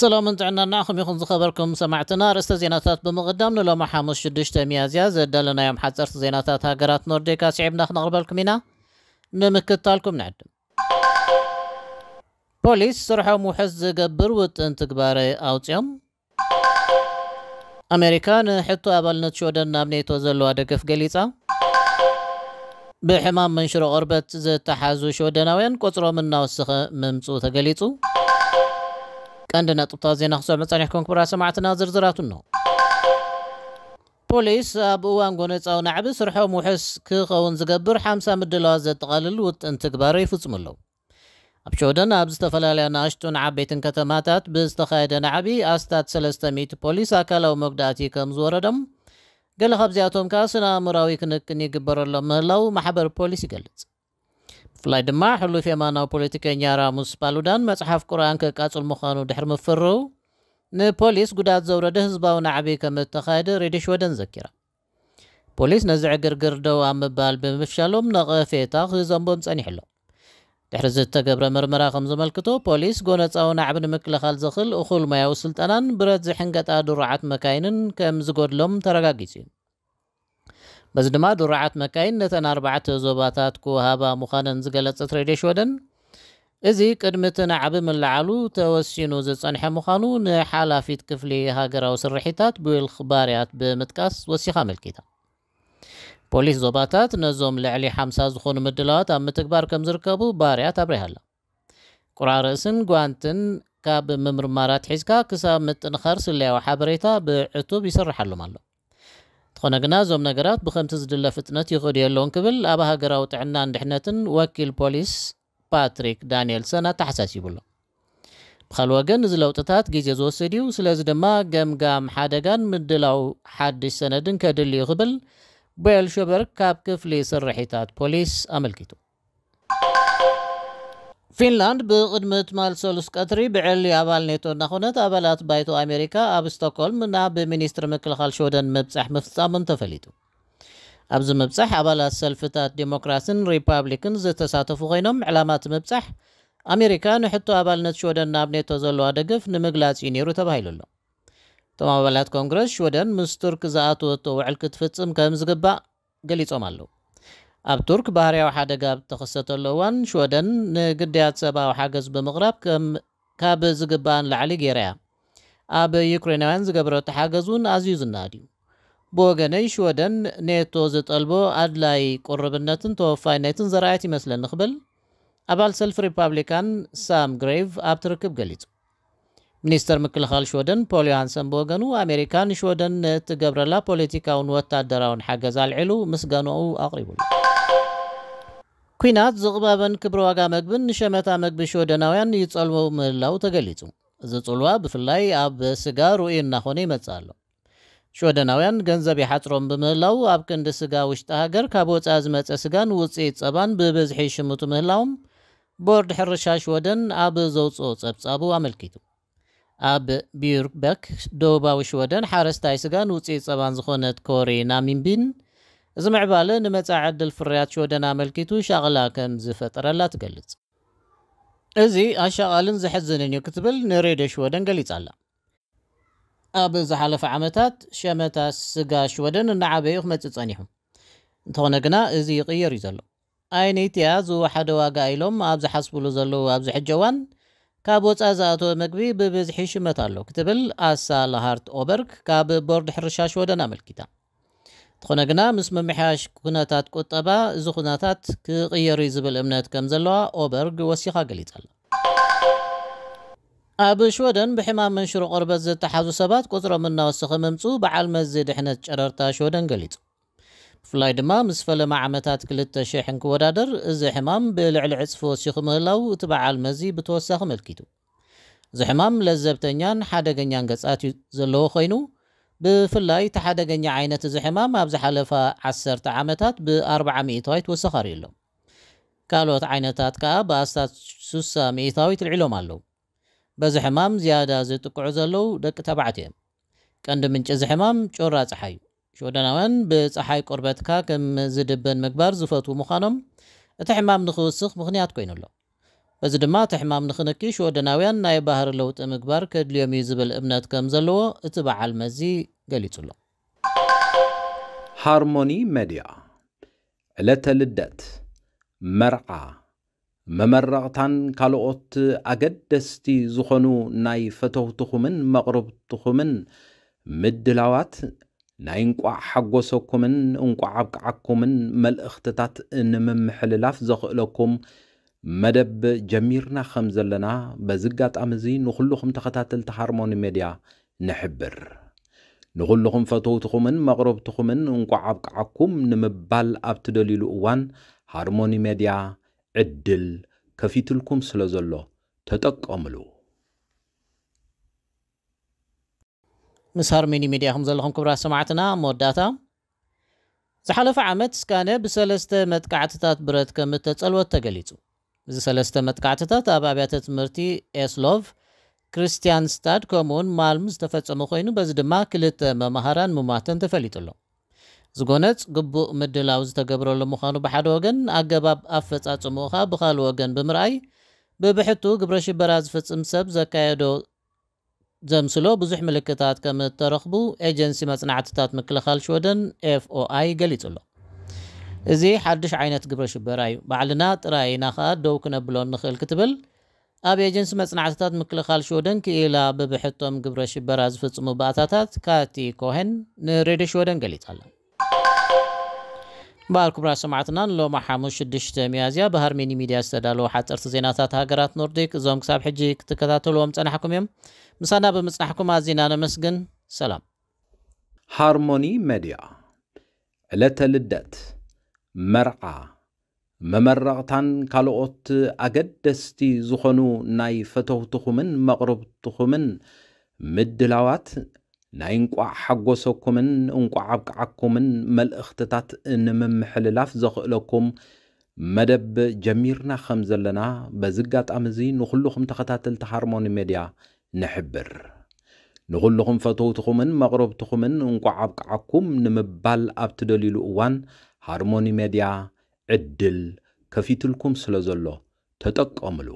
ሰላምን ጥዕናን ንዓኹም ይኹን ዝኸበርኩም ሰማዕትና። ኣርእስተ ዜናታት ብምቕዳም ንሎሚ ሓሙስ ሽዱሽተ ሚያዝያ ዘዳለናዮም ሓፀርቲ ዜናታት ሃገራት ኖርዲካ ስዒብና ክነቕርበልኩም ኢና። ንምክታልኩም ንዕድም። ፖሊስ ስርሖም ውሑስ ዝገብር ውጥን ትግባረ ኣውፅኦም። ኣሜሪካ ንሕቶ ኣባልነት ሽወደን ናብ ኔቶ ዘለዋ ደገፍ ገሊጻ። ብሕማም መንሽሮ ቆርበት ዝተሓዙ ሽወደናውያን ቁጽሮም እናወሰኸ ምምጽኡ ተገሊጹ። ቀንዲ ነጥብታት ዜና ክሰምዑ ጸኒሕኩም ክቡራት ሰማዕትና ዝርዝራቱ እንሆ። ፖሊስ ኣብ እዋን ጎነጻዊ ናዕቢ ስርሖም ውሑስ ክኸውን ዝገብር ሓምሳ ምድላዋት ዘጠቓልል ውጥን ትግባረ ይፍጽሙ ኣለዉ። ኣብ ሽወደን ኣብ ዝተፈላለያ ንኣሽቱን ዓበይትን ከተማታት ብዝተኻየደ ናዕቢ ኣስታት ሰለስተ ሚእቲ ፖሊስ ኣካላዊ መጉዳእቲ ከም ዝወረዶም፣ ገለ ካብዚኣቶም ከኣ ስነ ኣእምራዊ ክንክን ይግበረሎም ምህላው ማሕበር ፖሊስ ይገልጽ። ብፍላይ ድማ ሕሉፍ የማናዊ ፖለቲከኛ ራሙስ ፓሉዳን መጽሓፍ ቁርኣን ከቃጽል ምዃኑ ድሕሪ ምፍርው፣ ንፖሊስ ጉዳት ዘውረደ ህዝባዊ ናዕቢ ከም እተኻየደ ሬድዮ ሽወደን ዘኪራ። ፖሊስ ነዚ ዕግርግር ደው ኣብ ምባል ብምፍሻሎም ነቐፌታ ክዘንቦም ጸኒሑ ኣሎ። ድሕሪ ዝተገብረ ምርመራ ከም ዘመልክቶ፣ ፖሊስ ጎነጻዊ ናዕቢ ንምክልኻል ዘኽእል እኹል ሞያዊ ስልጠናን ብረት ዝሕንገጣ ድሩዓት መካይንን ከም ዝጎድሎም ተረጋጊጹ እዩ። በዚ ድማ ድሩዓት መካይን ነተን ኣርባዕተ ዞባታት ክወሃባ ምዃነን ዝገለጸት ሬድዮ ሽወደን፣ እዚ ቅድሚ እቲ ናዕቢ ምልዓሉ ተወሲኑ ዝጸንሐ ምዃኑ ንሓላፊት ክፍሊ ሃገራዊ ስርሒታት ቡልክ ባርያት ብምጥቃስ ወሲኻ ኣመልኪታ። ፖሊስ ዞባታት ነዞም ልዕሊ ሓምሳ ዝኾኑ ምድላዋት ኣብ ምትግባር ከም ዝርከቡ ባርያት ኣብሪሃ ኣላ። ቁራዕ ርእስን ጓንትን ካብ ምምርማር ኣትሒዝካ ክሳብ ምጥንኻር ስለያዊ ሓበሬታ ብዕቱብ ይስርሓሎም ኣሎ። እንተኾነ ግና እዞም ነገራት ብኸምቲ ዝድለ ፍጥነት ይኸዱ የለውን ክብል ኣብ ሃገራዊ ጥዕናን ድሕነትን ወኪል ፖሊስ ፓትሪክ ዳንኤልሰን ኣተሓሳሲቡ ኣሎ። ብኻልእ ወገን እዚ ለውጥታት ግዜ ዝወስድ እዩ፣ ስለዚ ድማ ገምጋም ሓደጋን ምድላው ሓድሽ ሰነድን ከድሊ እዩ ክብል ቦየል ሾበርግ ካብ ክፍሊ ስርሒታት ፖሊስ ኣመልኪቱ። ፊንላንድ ብቕድሚ ትማል ሰሉስ ቀትሪ ብዕሊ ኣባል ኔቶ እናኾነት ኣባላት ባይቶ ኣሜሪካ ኣብ ስቶክሆልም ናብ ሚኒስትሪ ምክልኻል ሽወደን ምብጻሕ ምፍጻሙን ተፈሊጡ። ኣብዚ ምብጻሕ ኣባላት ሰልፍታት ዴሞክራሲን ሪፓብሊክን ዝተሳተፉ ኮይኖም ዕላማ እቲ ምብጻሕ ኣሜሪካ ንሕቶ ኣባልነት ሽወደን ናብ ኔቶ ዘለዋ ደገፍ ንምግላጽ እዩ ነይሩ ተባሂሉ ኣሎ። እቶም ኣባላት ኮንግረስ ሽወደን ምስ ቱርክ ዝኣተወቶ ውዕል ክትፍጽም ከም ዝግባእ ገሊጾም ኣለዉ። ኣብ ቱርክ ባህርያዊ ሓደጋ ኣብ እተኸሰተሉ እዋን ሽወደን ንግዳያት ሰብኣዊ ሓገዝ ብምቕራብ ከም ካብ ዝግባኣ ንላዕሊ ገይራ እያ። ኣብ ዩክሬናውያን ዝገበረቶ ሓገዝ እውን ኣዝዩ ዝነኣድ እዩ። ብወገነይ ሽወደን ኔቶ ዝጠልቦ ኣድላይ ቁርብነትን ተወፋይነትን ዘርኣየት ይመስለኒ ክብል ኣባል ሰልፊ ሪፓብሊካን ሳም ግሬቭ ኣብቲ ርክብ ገሊጹ። ሚኒስተር ምክልኻል ሽወደን ፖል ዮሃንሰን ብወገኑ ኣሜሪካ ንሽወደን ንእትገብረላ ፖለቲካውን ወታደራውን ሓገዝ ኣልዒሉ ምስጋናኡ ኣቕሪቡሉ። ኲናት ዝቕባበን ክብሪ ዋጋ መግብን ንሸመታ መግቢ ሽወደናውያን ይጸልዎ ምህላው ተገሊጹ። እዚ ጽልዋ ብፍላይ ኣብ ስጋ ርኡይ እናኾነ ይመጽእ ኣሎ። ሽወደናውያን ገንዘብ ይሓጽሮም ብምህላው ኣብ ክንዲ ስጋ ውሽጢ ሃገር ካብ ወጻኢ ዝመጸ ስጋን ውጽኢት ጸባን ብብዝሒ ይሽምቱ ምህላዎም ቦርድ ሕርሻ ሽወደን ኣብ ዘውጽኦ ጸብጻቡ ኣመልኪቱ። ኣብ ቢዩርበክ ደቡባዊ ሽወደን ሓረስታይ ስጋን ውፅኢት ፀባን ዝኾነት ኮሪ ናሚምቢን እዚ ምዕባለ ንመፃኢ ዕድል ፍርያት ሽወደን ኣመልኪቱ ሻቕላ ከም ዝፈጠረላ ትገልጽ። እዚ ኣሻቓልን ዘሕዝንን እዩ ክትብል ንሬድዮ ሽወደን ገሊጻ ኣላ። ኣብ ዝሓለፈ ዓመታት ሸመታ ስጋ ሽወደን እናዓበዩ ክመጽእ ጸኒሑ። እንተኾነ ግና እዚ ይቕየር እዩ ዘሎ። ኣይነይትያ ዝወሓደ ዋጋ ኢሎም ኣብ ዝሓስብሉ ዘለዉ ኣብዚ ሕጂ እዋን ካብ ወፃኢ ዝኣተወ መግቢ ብብዝሒ ይሽመት ኣሎ ክትብል ኣሳ ላሃርት ኦበርግ ካብ ቦርድ ሕርሻ ሽወደን ኣመልኪታ። እንተኾነ ግና ምስ ምምሕያሽ ኩነታት ቁጠባ እዚ ኩነታት ክቕየር እዩ ዝብል እምነት ከም ዘለዋ ኦበርግ ወሲኻ ገሊጻ ኣላ። ኣብ ሽወደን ብሕማም መንሽሮ ቆርበት ዝተሓዙ ሰባት ቁፅሮም እናወሰኸ ምምፅኡ በዓል መዚ ድሕነት ጨረርታ ሽወደን ገሊጹ። ብፍላይ ድማ ምስ ፈለማ ዓመታት ክልተ ሽሕ እንክወዳደር እዚ ሕማም ብልዕሊ ዕፅፊ ወሲኹ ምህላው እቲ በዓል መዚ ብተወሳኺ ኣመልኪቱ። እዚ ሕማም ለዘብተኛን ሓደገኛን ገጻት እዩ ዘለዎ ኮይኑ፣ ብፍላይ እቲ ሓደገኛ ዓይነት እዚ ሕማም ኣብ ዝሓለፋ ዓሰርተ ዓመታት ብኣርብዓ ሚእታዊት ወሰኽ ኣርእዩ ኣሎ። ካልኦት ዓይነታት ከኣ ብኣስታት ስሳ ሚእታዊት ልዒሎም ኣለዉ። በዚ ሕማም ዝያዳ ዝጥቅዑ ዘለዉ ደቂ ተባዕትዮ እዮም። ቀንዲ ምንጪ እዚ ሕማም ጩራ ጸሓይ እዩ። ሽወደናውያን ብጸሓይ ቆርበትካ ከም ዝድበን ምግባር ዝፈትዉ ምዃኖም እቲ ሕማም ንኽውስኽ ምኽንያት ኮይኑ ኣሎ። በዚ ድማ እቲ ሕማም ንኽንኪ ሽወደናውያን ናይ ባህሪ ለውጢ ምግባር ከድልዮም እዩ ዝብል እምነት ከም ዘለዎ እቲ በዓል መዚ ገሊጹ ኣሎ። ሃርሞኒ ሜድያ፣ ዕለተ ልደት፣ መርዓ፣ መመረቕታን ካልኦት ኣገደስቲ ዝኾኑ ናይ ፈተውትኹምን መቕርብትኹምን ምድላዋት ናይ እንቋዕ ሓጎሰኩምን እንቋዕ ኣብቅዓኩምን መልእኽትታት ንምምሕልላፍ ዘኽእለኩም መደብ ጀሚርና ከም ዘለና በዚ ኣጋጣሚ እዚ ንኹልኹም ተኸታተልቲ ሃርሞኒ ሜድያ ንሕብር። ንኹልኹም ፈተውትኹምን መቕረብትኹምን እንቋዕ ኣብቅዓኩም ንምባል ኣብ ትደልዩሉ እዋን ሃርሞኒ ሜድያ ዕድል ከፊትልኩም ስለ ዘሎ ተጠቀምሉ። ምስ ሃርሞኒ ሜድያ ኢኹም ዘለኹም ክቡራት ሰማዕትና። መወዳእታ፣ ዝሓለፈ ዓመት ስካነ ብሰለስተ መጥቃዕትታት ብረት ከም እተጸልወት ተገሊጹ። እዚ ሰለስተ መጥቃዕትታት ኣብ ኣብያተ ትምህርቲ ኤስሎቭ፣ ክርስቲያንስታድ ከምኡውን ማልም ዝተፈጸመ ኮይኑ፣ በዚ ድማ ክልተ መማህራን ምሟተን ተፈሊጡ ኣሎ። እዚ ጎነጽ ግቡእ ምድላው ዝተገብረሉ ምዃኑ ብሓደ ወገን፣ ኣገባብ ኣፈጻጽምኡ ኸኣ ብኻልእ ወገን ብምርኣይ፣ ብብሕቱ ግብረ ሽበራ ዝፍጽም ሰብ ዘካየዶ ዘምስሎ ብዙሕ ምልክታት ከም እተረኽቡ ኤጀንሲ መጽናዕትታት ምክልኻል ሽወደን ኤፍኦኣይ ገሊጹ ኣሎ። እዚ ሓድሽ ዓይነት ግብረ ሽበራ እዩ። ባዕልና ጥራይ ኢና ኸኣ ደው ክነብሎ ንኽእል ክትብል ኣብ ኤጀንሲ መጽናዕትታት ምክልኻል ሽወደን ክኢላ ብብሕቶም ግብረ ሽበራ ዝፍጽሙ ባእታታት ካቲ ኮሄን ንሬድዮ ሽወደን ገሊጻ ኣላ። እምበኣር ክቡራት ሰማዕትና፣ ንሎሚ ሓሙስ ሽዱሽተ ሚያዝያ ብሃርሜኒ ሚድያ ዝተዳለወ ሓፀርቲ ዜናታት ሃገራት ኖርዲክ እዞም ክሳብ ሕጂ ክትከታተልዎም ጸናሕኩም እዮም። ምሳና ብምጽናሕኩም ኣዚና ነመስግን። ሰላም። ሃርሞኒ ሜድያ፣ ዕለተ ልደት፣ መርዓ፣ መመረቕታን ካልኦት ኣገደስቲ ዝኾኑ ናይ ፈተውትኹምን መቕርብትኹምን ምድላዋት ናይ እንቋዕ ሓጎሰኩምን እንቋዕ ኣብቅዓኩምን መልእኽትታት ንምምሕልላፍ ዘኽእለኩም መደብ ጀሚርና ከም ዘለና በዚ ኣጋጣሚ እዚ ንኹልኹም ተኸታተልቲ ሃርሞኒ ሜድያ ንሕብር። ንኹልኹም ፈተውትኹምን መቕረብትኹምን እንቋዕ ኣብቅዓኩም ንምባል ኣብ ትደልዩሉ እዋን ሃርሞኒ ሜድያ ዕድል ከፊትልኩም ስለ ዘሎ ተጠቀምሉ።